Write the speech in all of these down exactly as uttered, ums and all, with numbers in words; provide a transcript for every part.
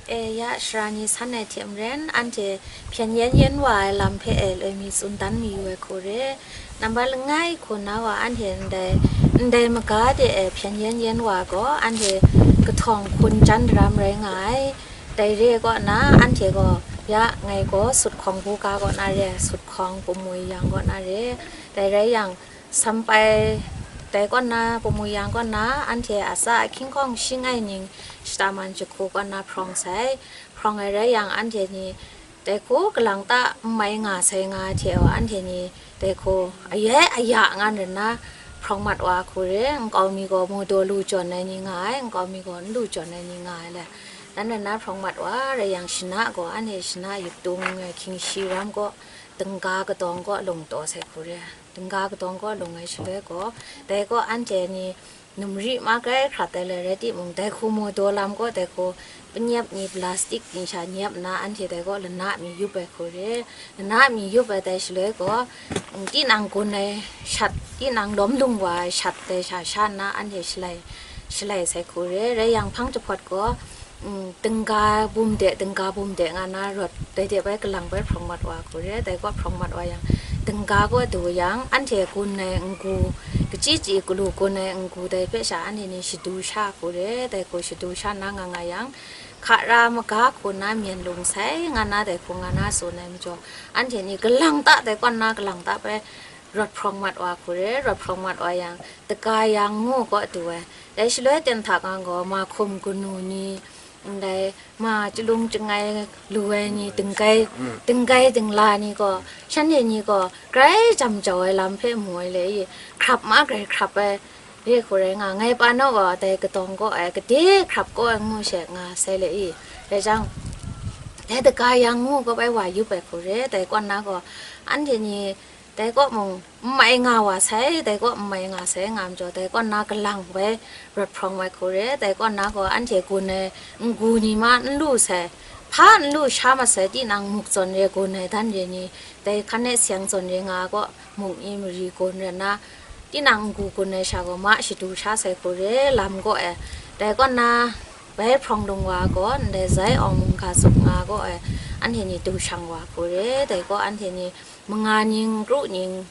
E ya, sara ni san ai hte maren, anhte hpyen yen yen wa ai lam hpe e loi mi tsun dan mayu ai hku re. Nambat langai hku na wa anhte ndai, ndai maga de e hpyen yen yen wa gaw, anhte kahtawng hkun jan daram rai nga ai. Dai re kaw na, anhte gaw, ya, ngai gaw sut hkawng buga kaw na re, sut hkawng Pumwi yang kaw na re. Dai rai yang, sampai dai kaw na, Pumwi yang kaw na, anhte a tsa ahkying hkawng shing ai ning, shata man jahku kaw na hprawng sai. Hprawng ai rai yang, anhte ni dai hku kalang ta n mai nga sai nga hte, anhte ni dai hku ayai aya nga nna hprawng mat wa hku re, nkau mi gaw mu daw lu jawn ai ni nga ai, nkau mi gaw n lu jawn ai ni nga ai le. Dan nna hprawng mat wa rai yang, shana gaw anhte shana yup tung ai hkying shi ram kaw, dingga kadawng kaw lung taw sai hku re. Dingga kadawng kaw lung ai shaloi gaw, dai kaw anhte ni numri ma grai hkrat ai le rai timung, dai hku mu daw lam kaw, dai hku panyep ni, plastic ni sha nyep nna, anhte dai kaw lana mi yup ai hku re. Lana mi yup ai dai shaloi gaw, mm, tinang gun ai shat, tinang lawm lung wa ai shat dai sha sha nna, anhte shalai, shalai sai hku re. Rai yang, hpang jahpawt gaw, mm, dingga bum de, dingga bum de nga na rawt, dai de bai kalang bai hprawng mat wa hku re. Dai kaw hprawng mat wa yang, dingga kaw du yang, anhte gun ai n-gu, kachyi chyi galu gun ai n-gu dai hpe sha anhte ni shadu sha hku re. Dai hku shadu sha na nga nga yang, hka ra maga hku na myen lung sai nga na, dai hku nga na tsun ai majaw, anhte ni kalang ta, dai kaw na kalang ta bai rawt hprawng mat wa hku re. Rawt hprawng mat wa yang, daga yang ngu kaw du ai. Dai shaloi ten hta nga gaw, ma hkum kanu ni, ndai ma chyalung chyangai lu ai ni, dinggai, dinggai dingla ni gaw, shanhte ni gaw grai jam jau ai lam hpe mu ai le i, hkrap ma grai hkrap ai re hku rai nga, ngai pa naw gaw dai kadawng kaw e, gade hkrap kaw ai ngu she nga sai le i, rai jang, dai daga yang ngu kaw bai wa yup ai hku re. Dai kaw na gaw, anhte ni dai kaw mung n mai nga wa sai, dai kaw n mai nga sai nga majaw, dai kaw na kalang bai rawt hprawng ai hku re. Dai kaw na gaw, anhte gun ai n-gu ni ma n lu sai, hpa n lu sha mat sai, tinang muk zawn re gun ai dan re ni, dai hkan e seng zawn re nga gaw, muk ni mari gun re na, tinang n-gu gun ai sha gaw ma shadu sha sai hku re, lam kaw e. Dai kaw na, bai hprawng lung wa gaw, ndai zai awng mungga zup nga gaw e, anhte ni du shang wa hku re. Dai kaw anhte ni manga ning, kru ning,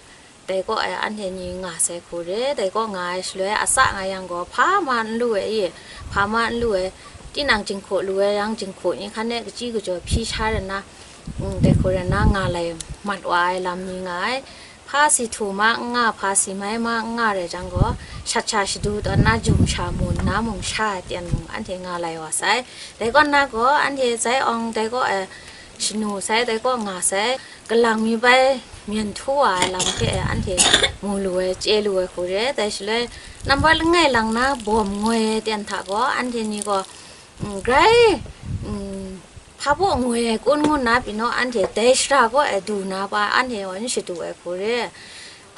dai kaw e anhte ni nga sai hku re. Dai kaw nga ai shaloi, a tsa nga yang gaw, hpa ma n lu ai i, hpa ma n lu ai, tinang jinghku lu ai yang, jinghku ni hkan e kachyi kajaw hpyi sha re na, mm, dai hku re na nga lai mat wa ai lam ni nga ai. Hpa si htu ma n nga, hpa si mai ma n nga rai jang gaw, shat sha shadu tawn na, jum sha mu nna mung sha ai ten mung anhte nga lai wa sai. Dai kaw na gaw, anhte zai awng dai kaw e shanu sai, dai kaw nga sai, kalang mi bai myen htu wa ai lam hpe e anhte mu lu ai, chye lu ai hku re. Dai shaloi, nambat langai lang na bawm ngoi ai ten hta gaw, anhte ni gaw, mm, grai, mm, hpa baw ngoi ai kun ngu nna pyi naw, anhte dai shara kaw e du na pa, anhte gaw n shadu ai hku re.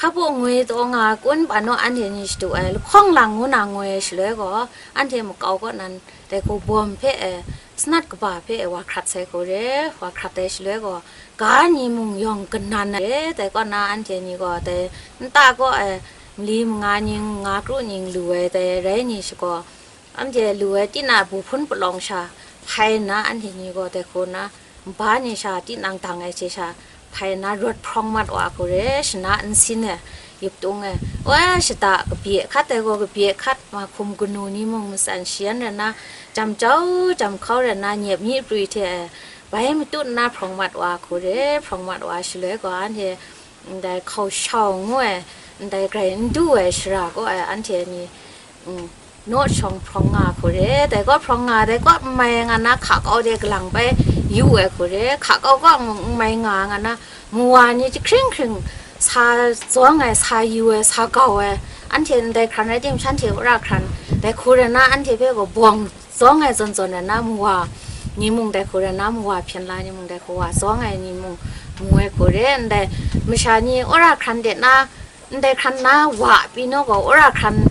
Hpa baw ngoi taw nga ai kun pa naw, anhte ni shadu ai, lahkawng lang ngu na ngoi ai shaloi gaw, anhte makau kaw nan dai hku bawm hpe e, sanat kaba hpe e wa hkrat sai hku re. Wa hkrat ai shaloi gaw, ga ni mung yawng kanan ai re. Dai kaw na anhte ni gaw dai nta kaw e, mali manga ning, manga kru ning lu ai dai rai ni shagaw, anhte lu ai tina bu hpun palawng sha hpai nna, anhte ni gaw dai hku na, nba ni sha tinang dang ai hte sha hpai nna, rawt hprawng mat wa hku re, shana nsin e, yup tung e, wa shada kabye hkat ai gaw kabye hkat, ma hkum kanu ni mung matsan shayan rai nna, jam jau jam hkau rai nna, nyep myi prwi hte e, bai matut nna hprawng mat wa hku re. Hprawng mat wa shaloi gaw, anhte ndai hkau shau ngu ai, ndai grai n du ai shara kaw ai, anhte ni, mm, naw shawng hprawng nga hku re. Dai kaw hprawng nga, dai kaw n mai nga na, hka kau de kalang bai yu ai hku re. Hka kau kaw mung n mai nga nga na, mawa ni jahkring hkring sa zawng ai, sa yu ai, sa gau ai, anhte ndai hkran rai tim, shanhte wora hkran, dai hku rai na, anhte hpe gaw bawng zawng ai zawn zawn rai na, mawa ni mung dai hku rai na, mawa hpyen la ni mung dai hku wa zawng ai ni mung mu ai hku re. Ndai masha ni wora hkran de na, ndai hkran na wa pyi naw gaw, wora hkran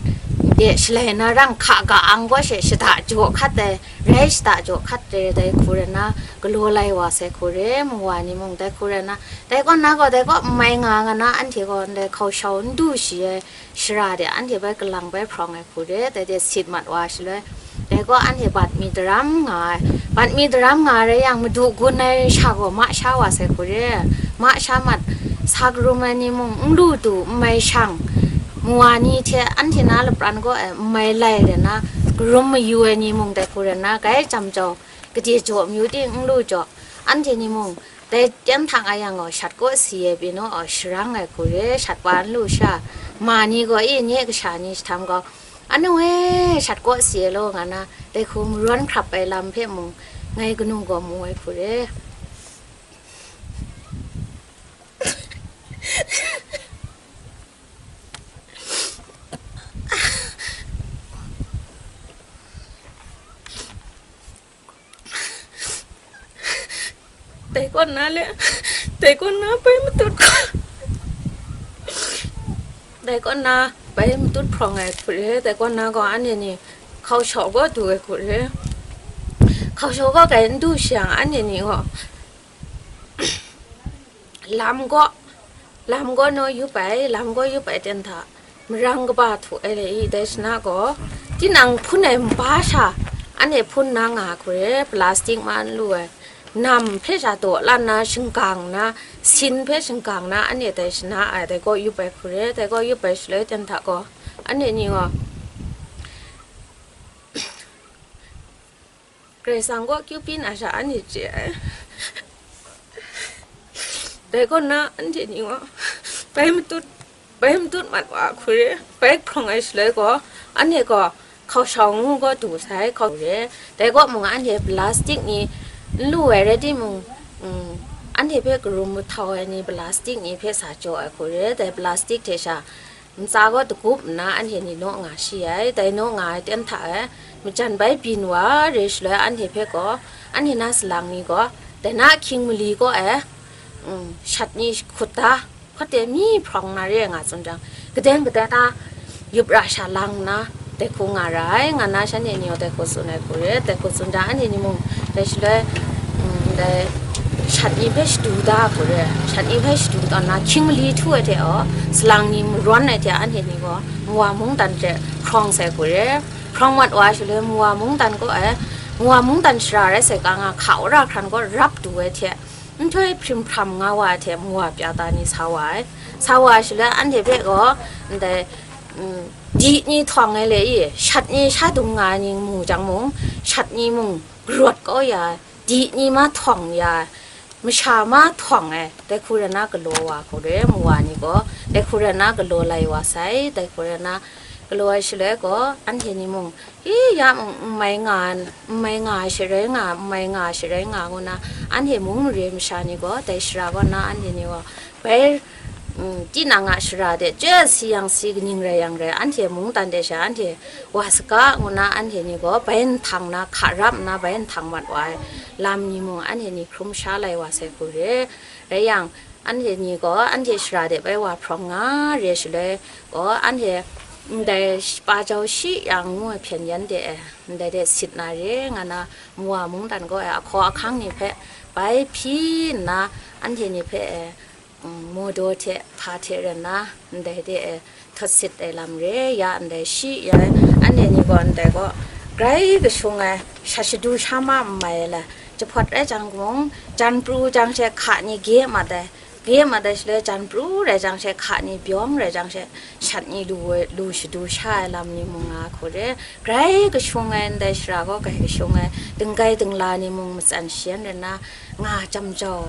de shalai na rang hka ga ang gaw she, shada jaw hkat ai, rai shada jaw hkat ai dai hku rai na, galaw lai wa sai hku re. Mawa ni mung dai hku rai na, dai kaw na gaw, dai kaw n mai nga nga na, anhte gaw ndai hkau shau n du shi ai shara de, anhte bai kalang bai hprawng ai hku re. Dai de sit mat wa shaloi, Dai gaw anhte bat mi daram nga ai. Bat mi daram nga ai rai yang, madu gun ai sha gaw ma sha wa sai hku re. Ma sha mat, sa karum ai ni mung n lu du, n mai shang, mawa ni hte anhte na lapran gaw e n mai lai re na, karum mayu ai ni mung dai hku re na, gai jam jau, gade jaw mayu ting n lu jaw, anhte ni mung dai ten hta nga yang gaw, shat kaw si ai pyi naw, aw, sharang ai hku re, shat wa n lu sha, ma ni gaw, e, nye kasha ni jahtam gaw, anu e, shat kaw si ai law, nga na, dai hku marawn hkrap ai lam hpe mung, ngai kanu gaw mu ai hku re. Dai kaw na le, dai kaw na bai matut, dai kaw na bai matut hprawng ai hku re, dai kaw na gaw anhte ni hkau shau gaw du ai hku re, hkau shau gaw gai n du shi yang, anhte ni gaw lam gaw, lam gaw naw yup ai, lam gaw yup ai ten hta, marang kaba htu ai le i, dai shana gaw, tinang hpun ai nba sha, anhte hpun na nga hku re, plastic ma n lu ai, nam hpe sha daw lan na, shingkang na, sin hpe shingkang na, anhte dai shana ai, dai gaw yup ai hku re, dai gaw yup ai shaloi ten hta gaw, anhte ni gaw, Karai Kasang kaw kyu pyi na sha anhte chye ai. Dai kaw na anhte ni gaw bai matut, bai matut mat wa hku re, bai hprawng ai shaloi gaw, anhte gaw hkau shau ngu gaw du sai hkau re. Dai kaw mung anhte plastic ni n lu ai rai timung, mm, anhte hpe karum mahtau ai ni plastic ni hpe sa jaw ai hku re. Dai plastic hte sha ntsa gaw dagup nna anhte ni naw nga shi ai. Dai naw nga ai ten hta e, majan bai byin wa re shaloi anhte hpe gaw, anhte na salang ni gaw, dai na ahkying mali kaw e, mm, shat ni hkut da, hkawte mi hprawng na re nga tsun jang, kadeng kadeng na yup ra sha lang nna, dai hku nga ra ai, nga na shanhte ni gaw dai hku tsun ai hku re, dai hku tsun jang, anhte ni mung dai shaloi, mm, dai shat ni hpe shadu da hku re, shat ni hpe shadu tawn na, ahkying mali htu ai hte aw, salang ni marawn ai hte anhte ni gaw, mawa mungdan hte hkrawng sai hku re, hkrawng mat wa ai shaloi, mawa mungdan kaw e, mawa mungdan shara rai sai ka nga, hka wora hkran kaw rap du ai hte, nhtoi hprim hpram nga wa ai hte, mawa pya ta ni sa wa ai, sa wa ai shaloi, anhte hpe gaw, ndai, mm, di ni htawng ai le i, shat ni sha dung nga ai ni mu jang mung, shat ni mung, karawt kau ya ai, di ni ma htawng ya ai, masha ma htawng ai, dai hku rai na galaw wa hku re, mawa ni gaw, dai hku rai na galaw lai wa sai, dai hku rai na galaw ai shaloi gaw, anhte ni mung, i, ya mung, n mai nga, n mai nga ai sharai nga, n mai nga ai sharai nga, ngu na, anhte mung mare masha ni gaw, dai shara kaw na, anhte ni gaw, bai, mm, tinang a shara de, chyoi si yang si, kaning rai yang rai, anhte mungdan de sha, anhte wa saga, ngu na, anhte ni gaw bai nhtang na, hka rap nna bai nhtang mat wa ai lam ni mung, anhte ni hkrum sha lai wa sai hku re. Rai yang, anhte ni gaw, anhte shara de bai wa hprawng nga re shaloi gaw, anhte ndai pa jau shi yang ngu ai hpyen yan de e, ndai de sit na re, nga na, mawa mungdan gaw e, ahkaw ahkang ni hpe bai hpyi nna, anhte ni hpe e, mm, mawdaw hte hpa hte rai nna, ndai de e, htot sit ai lam re, ya ndai shi ya, anhte ni gaw ndai gaw, grai kashung ai, shat shadu sha ma n mai ai le, jahpawt rai jang mung, jan pru jang she hka ni gye mat ai, gye mat ai shaloi, jan pru rai jang she, hka ni byawng rai jang she, shat ni lu ai, lu shadu sha ai lam ni mung nga hku re, grai kashung ai, ndai shara gaw grai kashung ai, dinggai dingla ni mung matsan shayan rai nna, nga jam jau,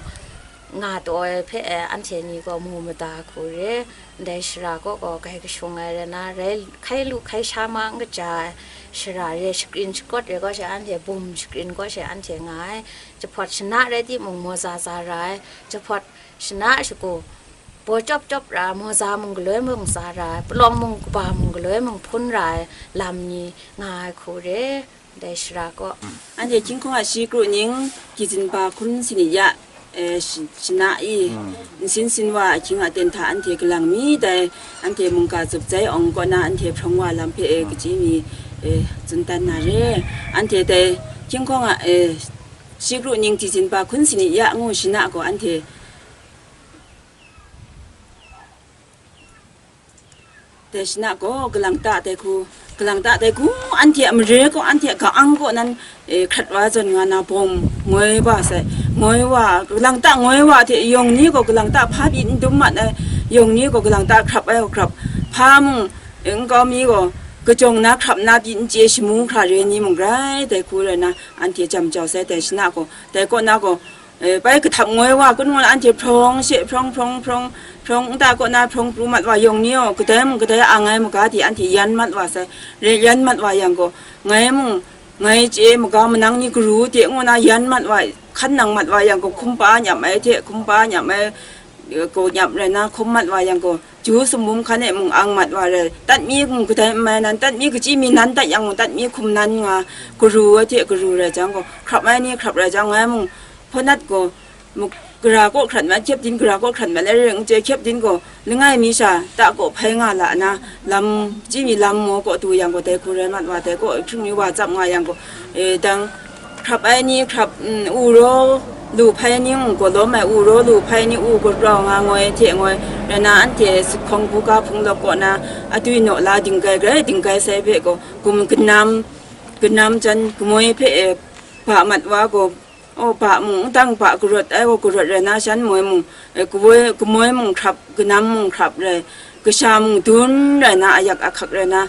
nga taw ai hpe e, anhte ni gaw mu mada hku re, ndai shara kaw gaw grai kashung ai rai na, rai hkai lu hkai sha ma n kaja ai shara re, shakrin shakawt re kaw she anhte bum shakrin kaw she anhte nga ai, jahpawt shana rai timung, mawza za ra ai, jahpawt shana shagu, baw chyawp chyawp ra, mawza mung galoi mung za ra ai, palawng mung kaba mung galoi mung hpun ra ai lam ni nga ai hku re. Dai shara kaw. Anhte hkying hkawng a shi kru ning, kyizinba hkun sanit ya, eh, shi-, shana i, nsin sin wa ahkying a ten hta anhte kalang mi dai, anhte mungga zup jai awng kaw na anhte hprawng wa lam hpe, eh, kaji mi, eh, tsun dan na re. Anhte dai hkying hkawng a, eh, shi kru ning kyizinba hkun sanit ya ngu shana gaw anhte Dai shana gaw, galang ta dai hku, galang ta dai hku, anhte a mare gaw, anhte a ka-ang kaw nan, e, hkrat wa zawn nga na bawm ngoi wa sai, ngoi wa, galang ta ngoi wa hte yawng ni gaw galang ta hpa pyi n dum mat ai, yawng ni gaw galang ta hkrap ai hkrap, hpa mung, e, nkau mi gaw kajawng na hkrap na pyi n chye shamu hkra re ni mung rai, dai hku rai na, anhte jam jau sai dai shana gaw, dai kaw na gaw, e, bai kahtap ngoi wa, kun ngu na anhte hprawng she hprawng, hprawng, hprawng, hprawng, nta kaw na hprawng pru mat wa, yawng ni gaw, kadai mung kadai ang ai maga de anhte yan mat wa sai, re yan mat wa yang gaw, ngai mung, ngai chye maga manang ni garu de ngu na yan mat wa, hkan nang mat wa yang gaw, hkum pa nyap ai hte, hkum pa nyap ai, e, gaw nyap rai na, hkum mat wa yang gaw, ju sumum hkan e mung ang mat wa rai, tat mi mung kadai n mai nan, tat mi kachyi mi nan tat yang mung, tat mi hkum nan nga, garu ai hte garu rai jang gaw, hkrap ai ni hkrap rai jang, ngai mung, hpawnat gaw, muk-, gara kaw hkrat mat, hkyep din gara kaw hkrat mat, lai ring n chye, hkyep din gaw, langai mi sha ta kaw hpai nga la na, lam, chyi mi lam maw kaw du yang gaw, dai hku rai mat wa, dai kaw hkring mi wa tsap nga yang gaw, e, dang, hkrap ai ni hkrap, mm, u raw lu hpai ni mung gaw lawm ai, u raw lu hpai ni u gaw rau nga ngoi hte ngoi, rai na anhte zuphpawng buga hpung lawk kaw na, adwi naw la dinggai grai dinggai sai hpe gaw, gum kanam, kanam jan, kamoi hpe, e, ba mat wa gaw, aw, ba mung, dang ba karawt ai gaw karawt rai na, shan moi mung, e, kawoi, kamoi mung hkrap, kanam mung hkrap rai, kasha mung dun rai na, ayak ahkak rai na,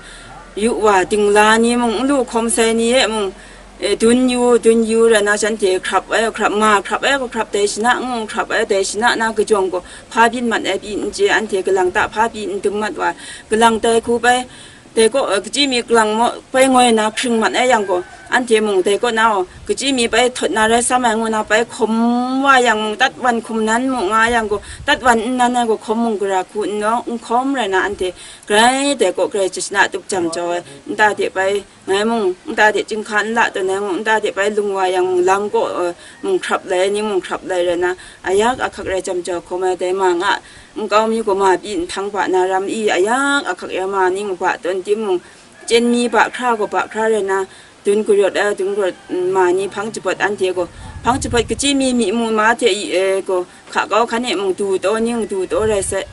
yu wa, dingla ni mung, n lu hkawm sai ni e mung, e, dun yu, dun yu rai na, shanhte hkrap ai, hkrap ma, hkrap ai, hkrap dai shana, n hkrap ai, dai shana na kajawng gaw, hpa byin mat ai pyi n chye, anhte galang ta hpa pyi n dum mat wa, galang tai hku bai, dai kaw, e, kachyi mi galang maw, bai ngoi na hkring mat ai yang gaw, anhte mung dai kaw na, aw, kachyi mi bai htawt na rai sam ai ngu na, bai hkawm wa yang mung, tat wan hkum nan mung nga yang gaw, tat wan n nan ai gaw, hkawm mung gara hku n nawng, n hkawm rai na, anhte grai dai kaw grai jashana tup jam jau ai, nta de bai ngai mung, nta de chyinghka n la tawn ai mung, nta de bai lung wa yang mung, lam kaw, e, mung hkrap lai, ning mung hkrap lai rai na, ayak ahkak rai jam jau hkawm ai, dai ma nga, nkau mi gaw ma pyi nhtang ba na ram i, ayak ahkak ya ma ning ba tawn timung, chyen mi ba hkra gaw ba hkra rai na, dun karawt ai, dun karawt, mm, ma ni hpang jahpawt anhte gaw, hpang jahpawt kachyi mi myi mu ma hte i, e, gaw, hka kau hkan e mung du taw ning du taw rai sai,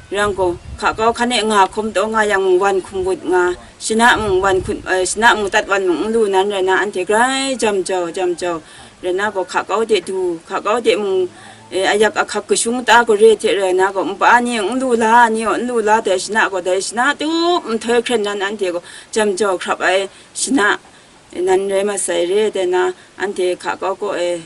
yang gaw, hka kau hkan e nga hkawm taw nga yang mung wan hkum wut nga, shana mung wan hkun, e, shana mung tat wan mung n lu nan rai na, anhte grai jam jau, jam jau, rai na gaw, hka kau de du, hka kau de mung, e, ayak ahkak kashung ta gare hte rai na gaw, npa ni n lu la, ni gaw n lu la, dai shana gaw, dai shana tup nhtoi hkren nan anhte gaw, jam jau hkrap ai shana nan rai mat sai re, dai na, anhte hka kau kaw e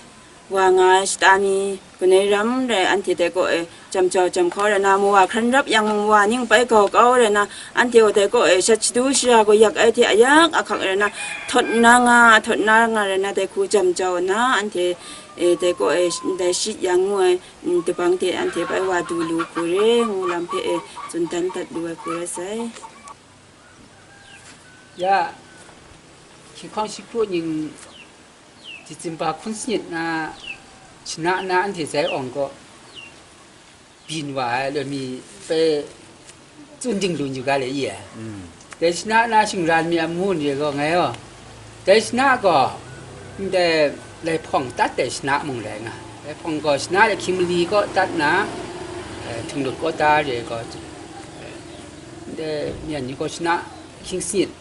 wa nga ai shata mi, kanai ram rai, anhte dai kaw e jam jau jam hkau rai na, mawa hkran rap yang mung mawa ning bai gau kau rai na, anhte gaw dai kaw e shat shadu shara gaw yak ai hte ayak ahkak rai na, htawt na nga, htawt na nga rai na, dai hku jam jau na, anhte, e, dai kaw e ndai shit yang ngu ai, mm, dabang de anhte bai wa du lu hku re, ngu lam hpe e tsun dan dat lu ai hku rai sai. Ya, hkying hkawng shi kru ning, Disemba hkun sanit na, shana na anhte zai awng gaw, byin wa ai loi mi bai tsun ding lu n yu ga le i ai. Mm. Dai shana na shingran mi a mu ni gaw ngai gaw, dai shana gaw, ndai laihpawng tat ai shana mung rai nga, laihpawng gaw shana de hkying mali kaw tat na, eh, htinglut kaw ta re gaw, eh, ndai myen ni gaw shana hkying sanit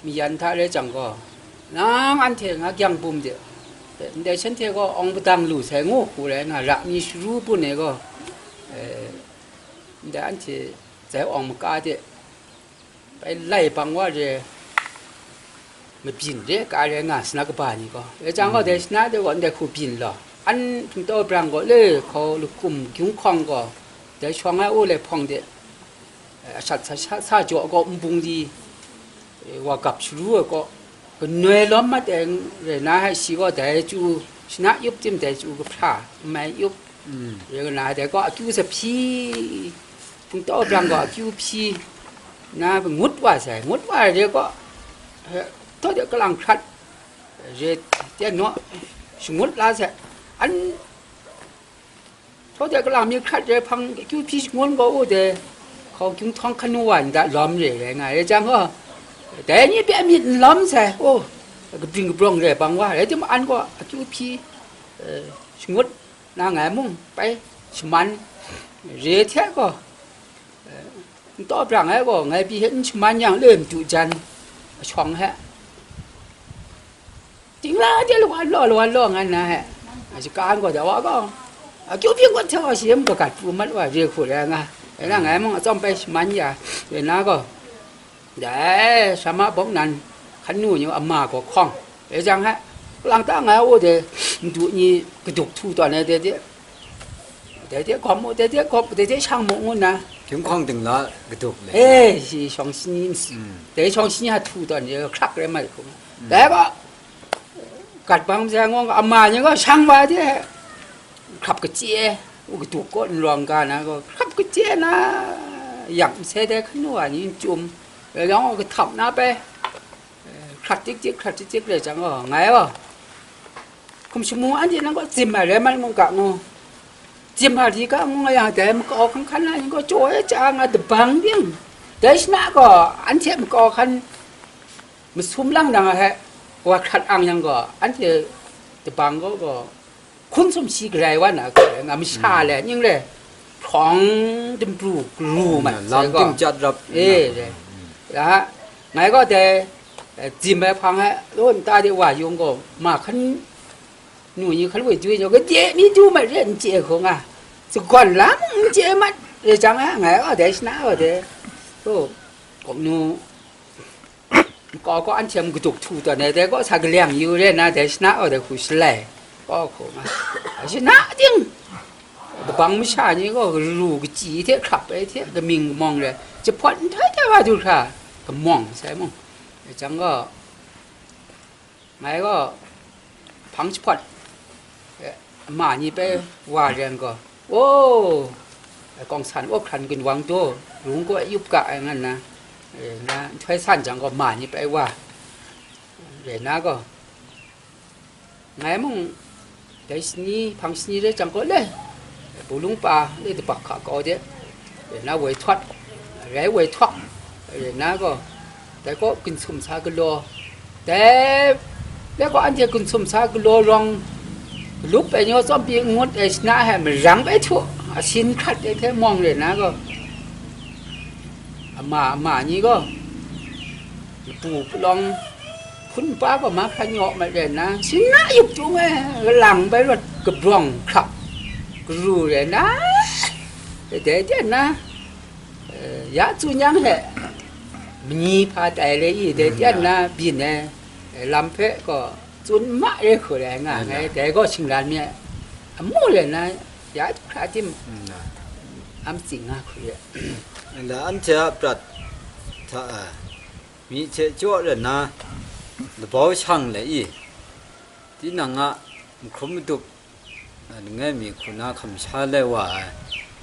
mayan hta rai jang gaw, nang anhte nga kyang bum de, ndai shanhte gaw awng padang lu sai ngu hku rai nga, ra mi sharu bun ai gaw, eh, ndai anhte zai awng maka de, bai lai bang wa re, mabyin re ka re nga, shana kaba ni gaw. Rai jang gaw, dai shana de gaw ndai hku byin law, an hpingtau brang gaw le hkau, lakum gyung hkawng gaw, dai shawng ai u laihpawng de, eh, ashat sa, sa, sa jaw gaw nbung di, eh, wa gap sharu ai gaw, kanoi lawm mat ai rai na, shi gaw dai chyu, shana yup tim dai chyu kahpra, n mai yup, mm, rai nga na, dai gaw akyu sa hpyi, hpungtau brang gaw akyu hpyi, na ngut wa sai, ngut wa ai re gaw, eh, taw de kalang hkrat, re, tia naw, shangut la sai, an, Hkawde kalang mi hkrat re hpang akyu hpyi shangun gaw u de, hkau kyung htawng hkan wa nda lawm re rai nga ai jang gaw, dai ni pyi myit n lawm sai, o, kabring kabrawng re bang wa, rai timung, an gaw akyu hpyi, eh, shangut na ngai mung bai shaman re hte gaw, eh, N taw brang ai gaw, ngai pyi hte n shaman yang, le madu jan, ashawng hte, dingla de lawan law, lawan law, nga nna hte, a shaga gaw, dawa gaw, akyu byin kawt hte wa, shi lam kagat pru mat wa, re hku rai nga, e na, ngai mung atsawm bai shaman ya, e na gaw, dai Sharma bawng nan hkan nu ni ama gaw hkawng, e jang hte, lang ta ngai a wo de, madu ni kaduk htu tawn ai de de, dai de gawm mu, dai de gawm, dai de shang mu, ngu nna, Hkying hkawng dingla kaduk le. E, shi shawng shani, Mm. dai shawng shani a htu tawn ni hkrak rai mai hku. Mm. Dai gaw, gat bang masai ngawng, ama ni gaw shang wa de, hkrap kachye, u kaduk kaw nrawng ga na gaw, hkrap kachye na, yang masai dai hkan nu wa ni n chyum, rai yawng gaw, kahtap na bai, hkrat tik tik, hkrat tik tik rai jang gaw, ngai gaw, hkum shamu anhte nang gaw zim ai rai mat mu ga ngu, zim ai ri ga ngu nga yang, dai makau hkan hkan na ni gaw, chyaw ai chya nga dabang ding, dai shana gaw, anhte makau hkan masum lang nang ai hte, wa hkrat ang yang gaw, anhte dabang gaw gaw, hkun sumshi garai wa na, garai nga masha le, ning le, hprawng dumpru garu mat Lam sai gaw. Ting chyat rap. E, re. Ya, ngai gaw dai, eh, zim ai hpang e, law nta de wa yung gaw, ma hkan nu ni hkaloi dwi ni, gade mi du mat re, n chye hkung a, sagawn lam n chye mat re jang e, ngai gaw dai shana gaw dai, so, kawk nu, nkau gaw anhte mung kaduk htu tawn ai, dai gaw sa kaleng yu re na, dai shana gaw dai hku shalai, kau hku nga, shana ting, kabang masha ni gaw garu kachyi hte hkrap ai hte, kaming kamawng re, jahpawt nhtoi hte wa du hkra, kamawng sai mung, jang gaw, ngai gaw, hpang jahpawt, eh, ama ni bai wa ren gaw, o, kawngsan awk hkran ginwang taw, rung kaw yup ga ai nga nna, eh, na nhtoi san jang gaw, ma ni bai wa ren na gaw, ngai mung dai shani, hpang shani rai jang gaw le, bulung pa le dabak hka kau de, rai na woi htawt, rai woi htawk, rai na gaw, dai kaw ginsum sa galaw, dai le gaw anhte ginsum sa galaw rawng, galup ai ni gaw tsawm pyi n ngut ai shana hte marang bai htu, asin hkrat ai hte mawng rai na gaw, ama ama ni gaw, lapu palawng, hpun pa gaw mahkra nyaw mat rai nna, shana yup tung ai, kalang bai rawt kabrawng hkrap, garu rai nna, dai de nna, eh, ya tsun yang he, mani hpa tai le i, dai de nna byin ai, eh, lam hpe gaw tsun ma re hku rai nga, ngai dai gaw shingran mi ai, amu rai nna, ya hkra tim, am tsing nga hku re. Nda anhte a prat hta e, myi hte chyaw rai nna, labau shang le i, tinang a mahkrum madup, langai mi hku na hkam sha lai wa ai,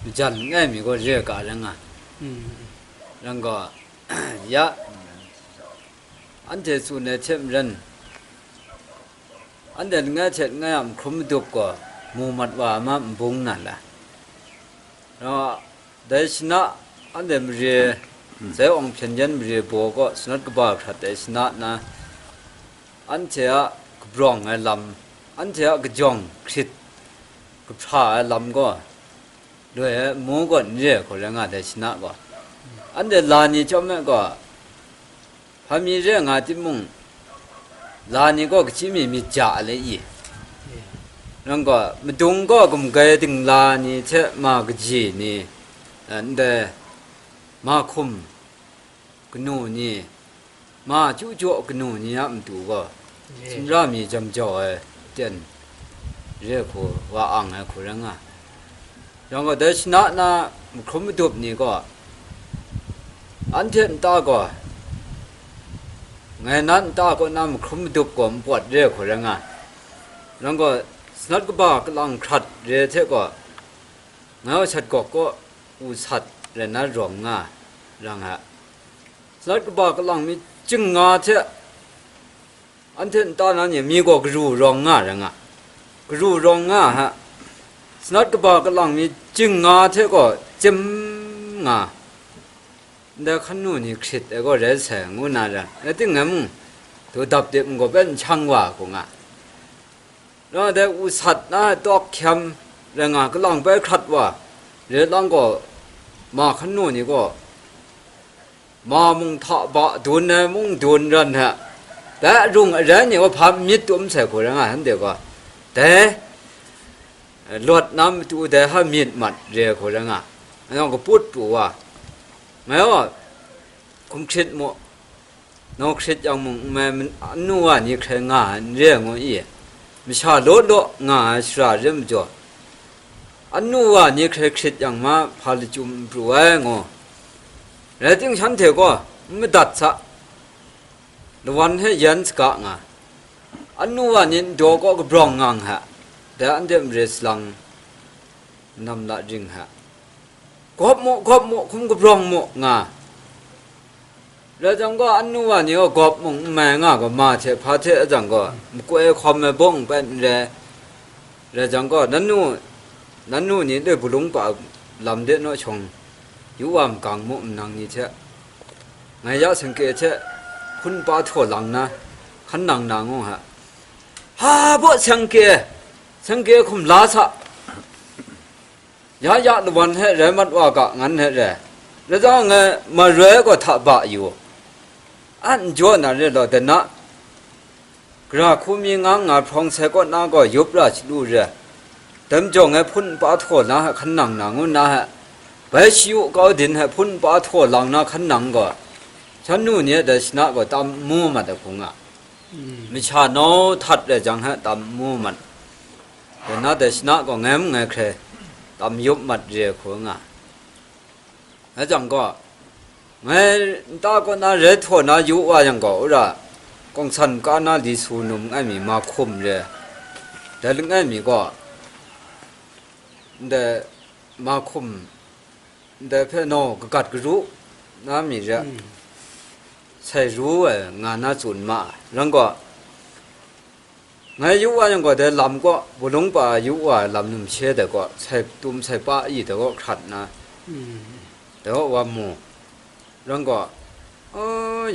majan langai mi gaw re ga rai nga. Mm. Rai gaw, ya, anhte tsun ai hte maren, anhte langai hte langai a mahkrum madup gaw mu mat wa ai ma n bung na la? Rai, dai shana, anhte mare, Zai Awng Hpyen Yen mare baw kaw sanawt kaba hkrat ai shana na, anhte a kabrawng ai lam, anhte a kajawng hkrit kahpra ai lam gaw, loi ai amu gaw n re ai hku rai nga, dai shana gaw. Anhte la ni chyawm e gaw, hpa mi re nga timung, la ni gaw kachyi mi myit ja ai le i? Rai gaw, madung gaw gumgai dingla ni hte ma kaji ni, eh, ndai ma hkum kanu ni, ma chyu jaw kanu ni a matu gaw, sumra mi jam jau ai ten re hku wa ang ai hku rai nga. Rai gaw, dai shana na mahkrum madup ni gaw, anhte nta gaw, ngai na nta kaw na mahkrum madup gaw npawt re hku rai nga. Rai gaw, sanawt kaba kalang hkrat re hte gaw, ngai wa sat gawk kaw u sat rai na rawng nga, rai nga. Sanawt kaba kalang mi chying nga hte, anhte nta na ni mi gaw garu rawng nga rai nga, garu rawng nga hta, sanawt kaba kalang mi chying nga hte gaw chyim nga, ndai hkan nu ni hkrit ai gaw rai sai, ngu na rai, rai timung, ngai mung, daw dap dip n gaw bai n shang wa hku nga. Rai dai u sat na ai tawk hkyam rai nga, kalang bai hkrat wa, re lang gaw, ma hkan nu ni gaw, Ma mung hta ba dun ai mung dun ran hta, dai arung arai ni wa hpa myit tum sai hku rai nga, anhte gaw dai lawt na matu dai hpa myit mat re hku rai nga, anawng kaput pru wa, ngai wa, hkum hkrit mu, naw hkrit yang mung n mai, anu wa ni hkrai nga ai n re ai ngu i, masha law law nga ai shara re majaw, anu wa ni hkrai hkrit yang ma hpa lachyum n pru ai ngu. Rai ting, shanhte gaw n madat sa, lawan hte yan saga nga, anu wa ni ndaw kaw kabrawng nga nga, dai anhte mare salang nam la ring hta, gawp mu, gawp mu, hkum kabrawng mu nga. Rai jang gaw, anu wa ni gaw gawp mung n mai nga gaw, ma hte hpa hte a jang gaw, makoi hkawm ai bawng pen n rai. Rai jang gaw, nanu, nanu ni le bulung pa lam de naw shawng, yu wa magang mu, nang ni hte, ngai ya sengke hte hpun pa htaw lang na, hkan nang na ngu hta, ha baw sengke, sengke hkum la sa, ya ya lawan hte rai mat wa ga, ngan hte rai. Rai jang ngai maroi gaw hta ba yu, an n jaw na re law, dai na, gara hku mi ngang nga hprawng sai kaw na gaw yup ra shalu re, dai majaw ngai hpun npa htaw na hkan nang na ngu na hta, bai shi u kau din hte hpun npa htaw lang na hkan nang gaw, shan nu ni a dai shana gaw tam mu mat ai hku nga. Masha nau htat rai jang hta tam mu mat, dai na dai shana gaw ngai mung ngai hkrai tam yup mat re ai hku nga. Rai jang gaw, ngai nta kaw na rai htaw na yu wa yang gaw, wora, kawngsan ka na li su num langai mi ma hkum re, dai langai mi gaw, ndai ma hkum, ndai hpe naw kagat karu na mi re, sai ru ai nga na tsun ma ai. Rai gaw, ngai yu wa yang gaw, dai lam kaw, bulung pa yu wa ai lam numshe dai kaw, sai tum sai pa i dai kaw hkrat na, dai kaw wa mu. Rai gaw, o,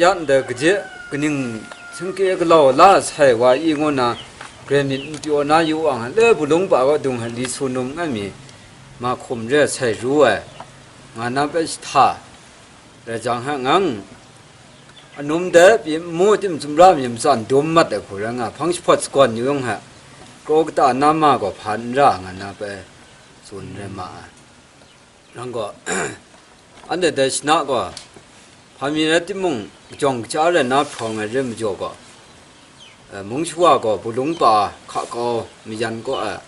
ya ndai kaje kaning singke galau la sai wa i ngu na, grai myit n pyaw na yu wa nga, le bulung pa kaw dung hta li su num langai mi, ma hkum re sai ru ai, nga na bai jahta, rai jang hta ngang, anum dai pyi n mu tim, sumra mi matsan dum mat ai hku rai nga, hpang jahpawt sagawn yu yang hta, kraw kata na ma gaw hpa n ra nga na bai tsun rai ma ai. Rai gaw, anhte dai shana gaw, hpa mi rai timung, kajawng kaja rai na hprawng ai re majaw gaw, eh, mung shawa gaw bulung pa hka kau mayan kaw ai,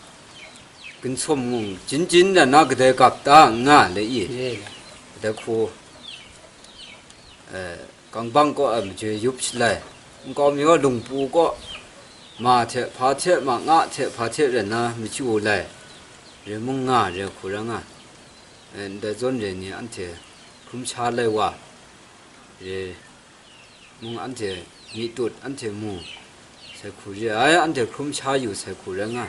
ginsum mung jin jin rai na kadai gap da n nga le i, kadai hku, eh, gangbang kaw ai majoi yup shalai, nkau mi gaw lungpu kaw ma hte hpa hte ma nga hte hpa hte rai na machyu lai, re mung nga re hku rai nga. Eh, ndai zawn re ni anhte hkrum sha lai wa, re mung anhte myi tut, anhte mu sai hku re ai, anhte hkrum sha yu sai hku rai nga.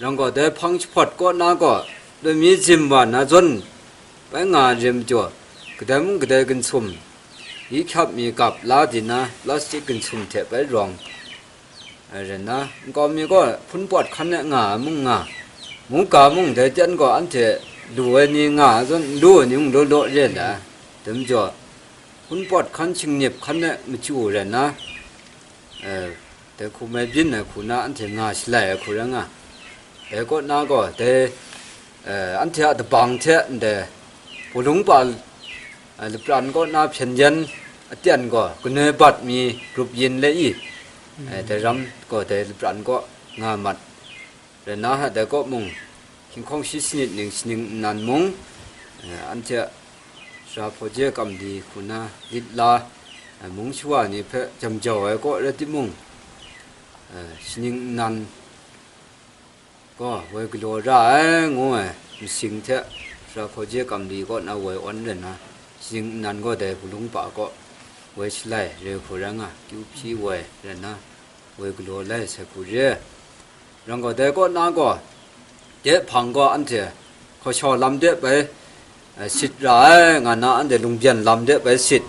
Rai gaw, dai hpang jahpawt kaw na gaw, lami zim wa na zawn bai nga ai re majaw, kadai mung kadai ginsum, yi hkyap mi gap la di na, plastik ginsum hte bai rawng, ai rai na, nkau mi gaw hpun pawt hkan e nga ai mung nga, mungga mung dai ten gaw anhte lu ai ni nga ai zawn, n lu ai ni mung law law re ai, dai majaw, hpun pawt hkan shingnip hkan e machyu rai na, eh, dai hku mai byin ai hku na anhte nga shalai ai hku rai nga. Dai kaw na gaw, dai, eh, anhte a dabang hte ndai bulung pa, eh, lapran kaw na hpyen yan aten gaw, kanoi bat mi grup yin le i, eh, dai ram gaw dai lapran kaw nga mat. Rai na hta dai kaw mung, hkinghkawng shi sanit ning shaning nnan mung, eh, anhte a sara hpaw je kam di hku na lit la, eh, mung shawa ni hpe jam jau ai kaw rai timung, eh, shaning nnan gaw woi galaw ra ai ngu ai masing hte, sara hpaw je kam di kaw na woi awn rai na, shaning nnan gaw dai bulung pa kaw woi shalai re hku rai nga, kyu hpyi woi rai na, woi galaw lai sai hku re. Rai gaw, dai kaw na gaw, de hpang gaw anhte hkashaw lam de bai, eh, sit ra ai, nga na anhte lungbyem lam de bai sit,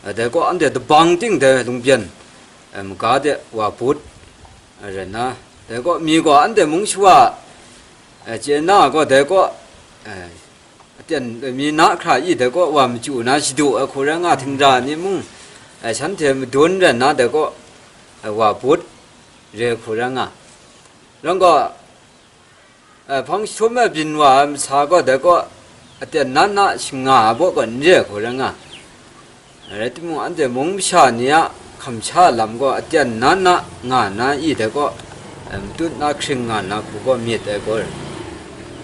eh, dai kaw anhte dabang ting dai lungbyem, eh, maga de wa but, eh, rai na, dai kaw mi gaw anhte mung shawa, eh, chye na gaw, dai kaw, eh, Yan mi na hkra i dai kaw, wa machyu na shadu ai hku rai nga, htingra ni mung, eh, shanhte madun rai nna dai kaw, eh, wa but re hku rai nga. Rawng gaw, eh, hpang jahtum e byin wa ai masa gaw dai kaw, aten na na shinga ai baw gaw n re ai hku rai nga. Rai timung, anhte mung masha ni a hkamsha lam gaw aten na na nga na i dai kaw, eh, matut na hkring nga na hku gaw myit ai gaw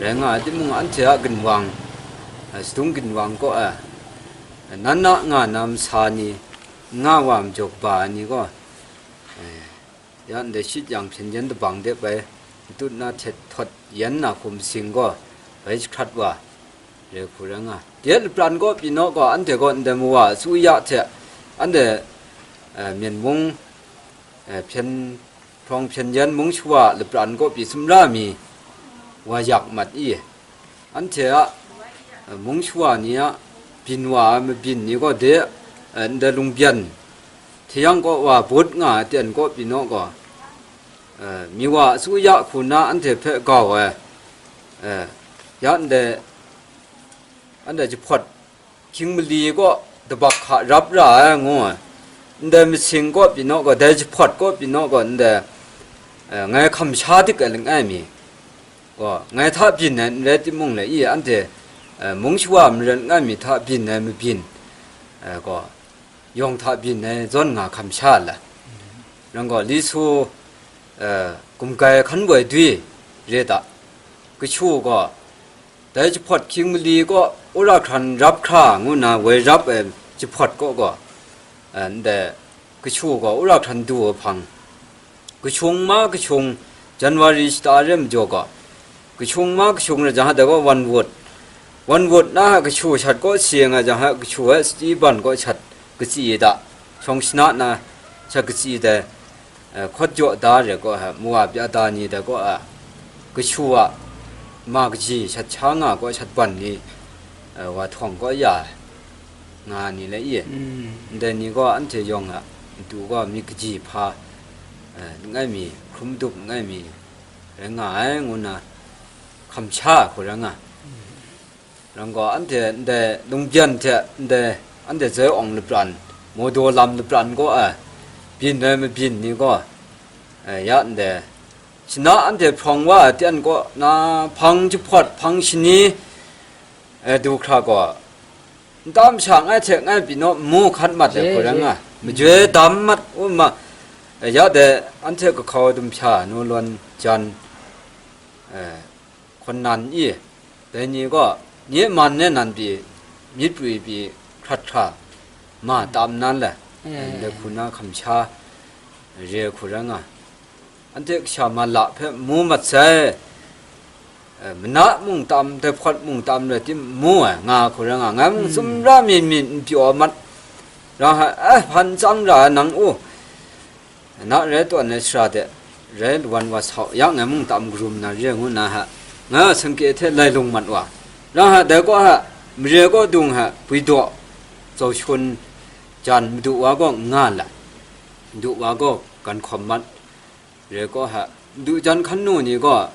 rai nga ai timung, anhte a ginwang, eh, sadung ginwang kaw, eh, na na nga na masa ni, nga wa majaw kaba ai ni gaw, eh, ya ndai shit yang hpyen yen dabang de bai, matut na htet htawt yen na hkum sing gaw, bai jahkrat wa, re hku rai nga. De lapran kaw pyi naw gaw, anhte gaw ndai mawa asuya hte, anhte, eh, myen mung, eh, hpyen, hprawng hpyen yen mung shawa lapran kaw pyi sumra mi, wa yak mat i? Anhte a, eh, mung shawa ni a byin wa ai mabyin ni gaw de, eh, ndai lungbyang hte yang kaw wa but nga ai ten kaw pyi naw gaw, eh, mi wa asuya hku na anhte hpe gau ai, eh, ya ndai, anhte jahpawt hkying mali kaw dabak hka rap ra ai ngu ai. Ndai masing kaw pyi naw gaw, dai jahpawt kaw pyi naw gaw, ndai, eh, ngai hkamsha dik ai langai mi gaw, ngai hta byin ai n rai timung le i, anhte, eh, mung shawa maren langai mi hta byin ai mabyin, eh, gaw, yawng hta byin ai zawn nga hkamsha ai. Rawng gaw, Li Su, eh, gumgai hkan woi dwi re da, kashu gaw, dai jahpawt hkying mali kaw wora hkran rap hkra ngu nna woi rap ai jahpawt kaw gaw, eh, ndai kashu gaw wora hkran du ai hpang, kashung ma kashung, January shata re majaw gaw, kashung ma kashung rai jang, dai gaw wan wut, wan wut na kashu shat kaw si nga jang, kashu ai sati ban kaw shat katsi da, shawng shana na shat katsi dai, eh, hkawt jaw da re kaw, mawa pya da ni dai kaw, kashu a ma kaji shat sha nga kaw shat ban ni, eh, wa htawng kaw ya ai nga ni le i? Mm. Ndai ni gaw anhte yawng a matu gaw myit kaji hpa, eh, langai mi, hkrum dup langai mi rai nga ai ngu nna hkamsha ai hku rai nga. Rawng gaw, anhte ndai lungbyang hte ndai anhte zai awng lapran, mawdaw lam lapran kaw ai byin ai mabyin ni gaw, eh, ya ndai shana anhte hprawng wa ai ten kaw na hpang jahpawt, hpang shani, eh, du hkra gaw, nta masha ngai hte ngai pyi naw nmu hkat mat ai hku rai nga, majoi dam mat u ma, eh, ya dai anhte kahkau dumsha nu lawn jan, eh, hkawn nan i, dai ni gaw, nye man e nan pyi, myit prwi pyi hkrat hkra ma tam nan le, eh, ndai hku na hkamsha re hku rai nga. Anhte kasha mala hpe mu mat sai, eh, mana mung tam, dai hpawt mung tam rai tim mu ai nga hku rai nga, ngai mung, hmm, sumra mi myit n pyaw mat, rang hta, eh, hpan tsang ra ai nang u, na rai tawn ai sara de, rai lawan wa sau yang, ngai mung tam karum na re ngu nna hta, nga sangke hte lai lung mat wa, rang hta dai kaw hta, mare kaw dung hta, bwi daw, zau shun, jan madu wa gaw nga la, madu wa gaw gan hkawm mat, re kaw hta, madu jan hkan nu ni gaw,